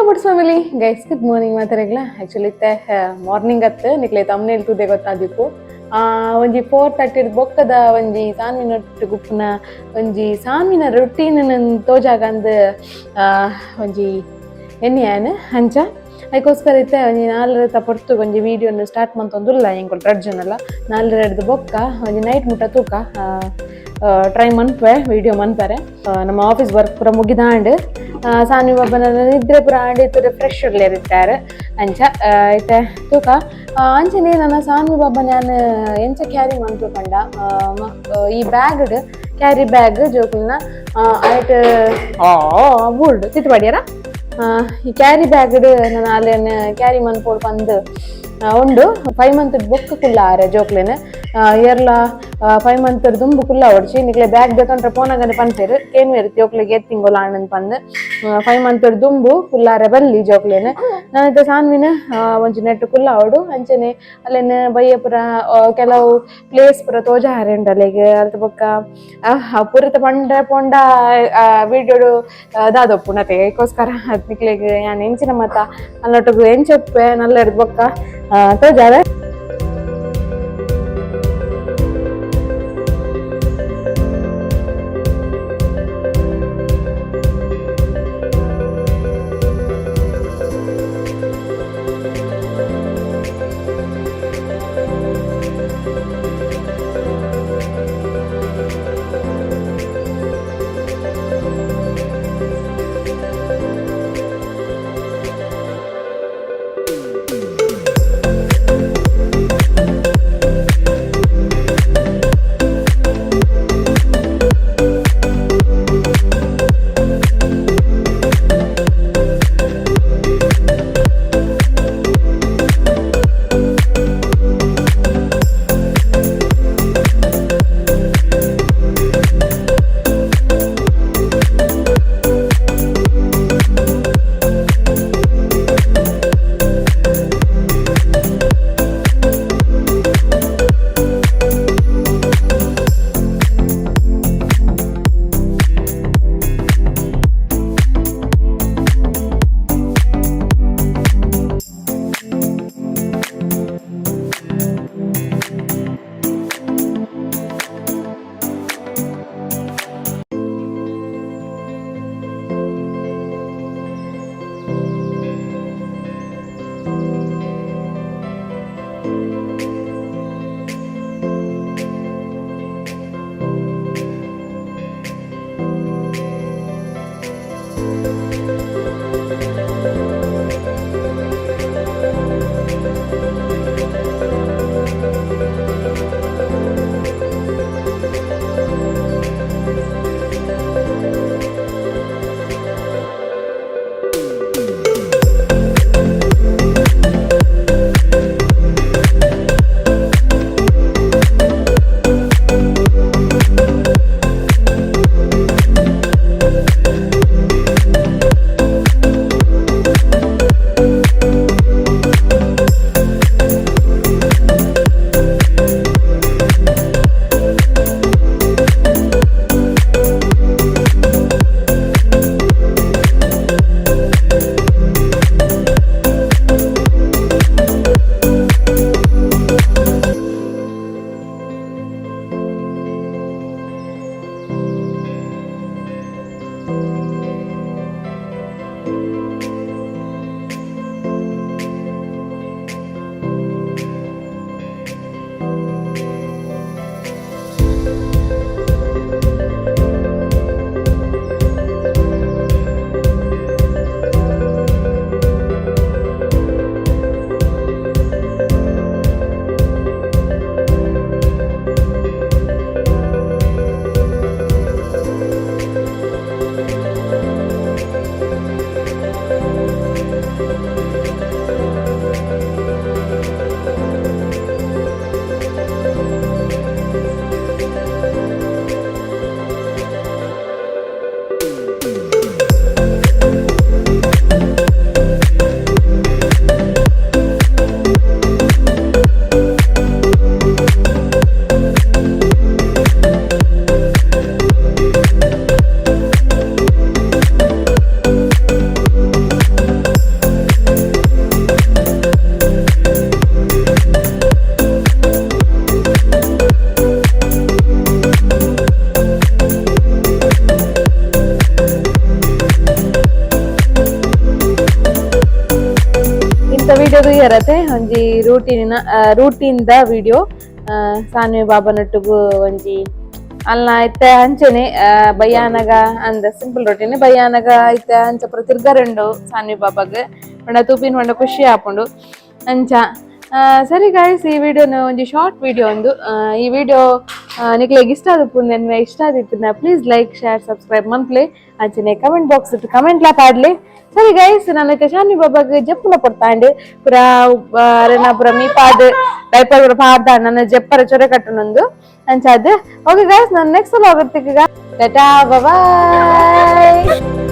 Robots family guys, good morning ಮಾತಾಡಗ್ಲ. Actually ಇತ್ತೆ morning ಅತ್ತು ನಿಕ್ಲೆ ತಮ್ನೇಲ್ ತೂದೆ ಗೊತ್ತಾದಿಪ್ಪು. ಒಂಜಿ 4:30 ಬೊಕ್ಕದ ಒಂಜಿ ಸಾನ್ವಿನ ಗುಪ್ಪುನ ಒಂಜಿ ಸಾನ್ವಿನ ರೊಟೀನ್ ತೋಜಾಗಂದ್ ಒಂಜಿ ಎಣ್ಣೆ ಅಂಚ ಅದಕ್ಕೋಸ್ಕರ ಇತ್ತೆ ಒಂಜಿ ನಾಲ್ರತ ಪೊರ್ತು ಒಂಜಿ ವೀಡಿಯೋನು ಸ್ಟಾರ್ಟ್ ಮಂತೊಂದುಲ್ಲ. ಎಂಕುಲು ರಡ್ಡ್ ಜನಲ ನಾಲ್ರೆಡ್ದ್ ಬೊಕ್ಕ ಒಂಜಿ ನೈಟ್ ಮುಟ್ಟ ತೂಕ ಟ್ರೈ ಮನ್ಪೆ ವೀಡಿಯೋ ಮನ್ಪರೆ. ನಮ್ಮ ಆಫೀಸ್ ವರ್ಕ್ ಪೂರ ಮುಗಿದಾಂಡ್. ಸಾನ್ವಿ ಬಾಬನ ನಿದ್ರೆ ಪೂರ ಆಂಡ್, ಇತ್ತೆ ಫ್ರೆಶ್ ಇರ್ತಾರೆ. ಅಂಚ ಇತ್ತೆ ತೂಕ. ಅಂಚನೆ ನನ್ನ ಸಾನ್ವಿ ಬಾಬಾ ನಾನು ಎಂಚ ಕ್ಯಾರಿ ಮನ್ಪು ಪಂಡ, ಈ ಬ್ಯಾಗ್ ಕ್ಯಾರಿ ಬ್ಯಾಗ್ ಜೋಕುಲ್ನ ಆಯ್ಟ್ ಬೂರ್ಡ್ ತಿತ್ತು ಪಾಡ್ಯಾರ. ಈ ಕ್ಯಾರಿ ಬ್ಯಾಗ್ ನಾನು ಅಲ್ಲೇನ ಕ್ಯಾರಿ ಮನ್ಪೋಡು ಪಂದ್ ಉಂಡು. 5 ಮಂತ್ ಬೊಕ್ಕ ಕುಲ್ಲ ಆರೆ ಜೋಕ್ಲೆನ್. ಏರ್ಲ 5 ಮಂತ್ ದುಂಬು ಕುಲ್ಲ ಓಡ್ಚಿ. ನಿಕ್ಲೆ ಬ್ಯಾಗ್ ಬೇಕಂದ್ರೆ ಪೋನಾಗನೆ ಪನ್ಪೆರ್, ಕೇನ್ವೇರ್ ಜೋಕ್ಲೆಗ್ ಏತ್ ತಿಂಗೊಲು ಆಂಡ್ ಪಂದ್. 5 ಮಂತ್ ದುಂಬು ಕುಲ್ಲಾರೆ ಬಲ್ಲಿ ಜೋಕ್ಲೆನ್. ನಾನು ಸಾನ್ವಿನ ಒಂಜಿ ನೆಟ್ ಕುಲ್ಲಾವೊಡು. ಅಂಚನೆ ಅಲ್ಲೇನ ಬಯ್ಯ ಪುರ ಕೆಲವು ಪ್ಲೇಸ್ ಪೂರ ತೋಜಾರೆ ಉಂಡು ಅಲೆಗ್. ಅಲ್ತ ಬೊಕ್ಕ ಪೂರತ ಪಂಡ ಪೋಂಡ ವೀಡಿಯೋಡು ದಾದೊಪ್ಪುಂಡು ಅತೆ. ಐಕೋಸ್ಕರ ನಿಕ್ಲೆಗ್ ಯಾನ್ ಎಂಚಿನ ಮತ ಅಲ್ಲೊಟ್ಟುಗು ಎಂಚೊಪ್ಪೆ ನಲ್ಲ ಬೊಕ್ಕ ತೋಜಾವೆ. ಇತ್ತ ವಿಡಿಯೋ ತೂಯರತೆ. ಒಂಜಿ ರೂಟೀನ್, ರೂಟೀನ್ ದ ವಿಡಿಯೋ. ಸಾನ್ವಿ ಬಾಬನೊಟ್ಟುಗು ಒಂಜಿ ಅಲ್ಲ ಇತ್ತೆ ಅಂಚನೆ ಬಯ್ಯಾನಗ ಅಂದ ಸಿಂಪಲ್ ರೊಟೀನ್. ಬಯ್ಯಾನಗ ಇತ್ತೆ ಅಂಚ ಪೂರ ತಿರ್ಗರುಂಡು ಸಾನ್ವಿ ಬಾಬಾಗ್ ಪಂಡ ತೂಪಿನ ಪಂಡ ಖುಷಿ ಆಪುಂಡು ಅಂಚ. ಸರಿ ಗಾಯ್ಸ್, ಈ ವಿಡಿಯೋನ ಒಂಜಿ ಶಾರ್ಟ್ ವಿಡಿಯೋ ಒಂದು. ಈ ವಿಡಿಯೋ ನಿಕ್ಲೆಗ್ ಇಷ್ಟ ಆದಿಪ್ಪುಂದೆನ್ವೆ. ಇಷ್ಟ ಆದಿತ್ತಿನ ಪ್ಲೀಸ್ ಲೈಕ್, ಶೇರ್, ಸಬ್ಸ್ಕ್ರೈಬ್ ಮನ್ಪ್ಲೆ. ಅಂಚನೆ ಕಮೆಂಟ್ ಬಾಕ್ಸ್ ಕಮೆಂಟ್ ಲಾ ಪಾಡ್ಲೆ. ಸರಿ ಗೈಸ್, ನಾನು ಇತ್ತೆ ಶಾನ್ವಿ ಬಾಬಾಗ್ ಜಪ್ಪುನ ಪೊರ್ತಾಂಡ್. ಪುರ ಅರೆನ ಪುರ ಮೀಪಾದ್, ಡೈಪರ್ ಪುರ ಪಾಡ್ದ ನನ್ನ ಜಪ್ಪರ ಚೊರೆ ಕಟ್ಟುನೊಂದು ಅಂಚಾದ್. ಓಕೆ ಗೈಸ್, ನಾನು ನೆಕ್ಸ್ಟ್ ವ್ಲಾಗ್ ತಿಕ್ಕಗ. ಟಾಟಾ, ಬಾಯ್.